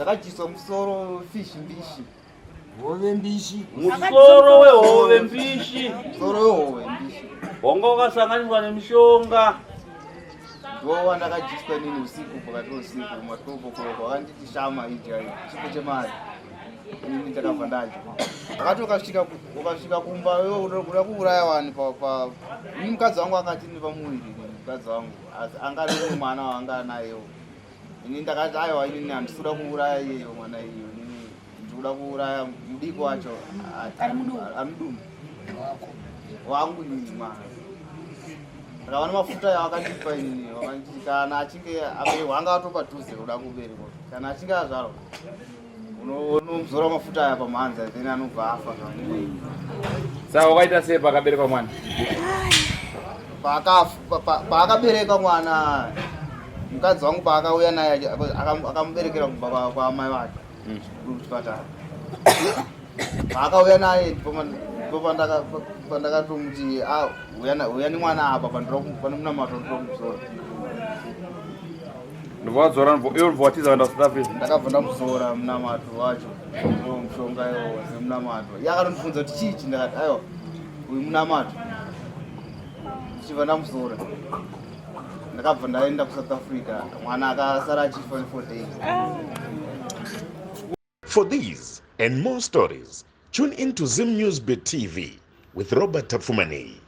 Ndakadyiswa musoro fish mbishi. Hove mbishi. Musoro wehove mbishi. Musoro wehove mbishi. Wanga wakasanganiswa nemishonga. Ndiwo wandakadyiswa inini usiku pakati peusiku matopo koko wakanditi shama idya chipo chemari. Inini ndakabva ndadya. Akati ukasvika ukasvika kumba iwe unoda kuuraya vanhu pa pa ini mukadzi wangu akati ini pamuviri mukadzi wangu asi anga ane mumwe mwana waanga anayewo. Ini ndakati aiwa inini handisi kuda kuuraya iyeyo mwana iyeyo inini ndikuda kuuraya mudiki wacho ari mudumbu wangu inini mwana ndakava nemafuta yawakandipa inini wakanditi kana achinge aberekwa anga atopadhuze kuda kuberekwa kana achinge azvarwa unomuzora mafuta aya pamhanza then anobva afa. Saka wakaita sei pakaberekwa mwana? Paakaberekwa mwana mukadzi wangu paakauya naye akamuberekera kubva kwaamai vake kuchipatara. Paakauya naye ndipo pandakatomuti ah, uya nemwana apa pane munamato ndinoda kumuzora. Ndobva wadzora iwe ndobva watiza kuenda kuSouth Africa. Ndakabva ndamuzora munamato wacho mushonga iwo semunamato. Iye akatondibvunza kuti chii ichi ndakati aiwa uyu munamato. Ndichibva ndamuzora. Ndakabva ndaenda kuSouth Africa mwana akasara achifa for days. For these and more stories, tune in to Zim News Bit TV with Robert Tafumani.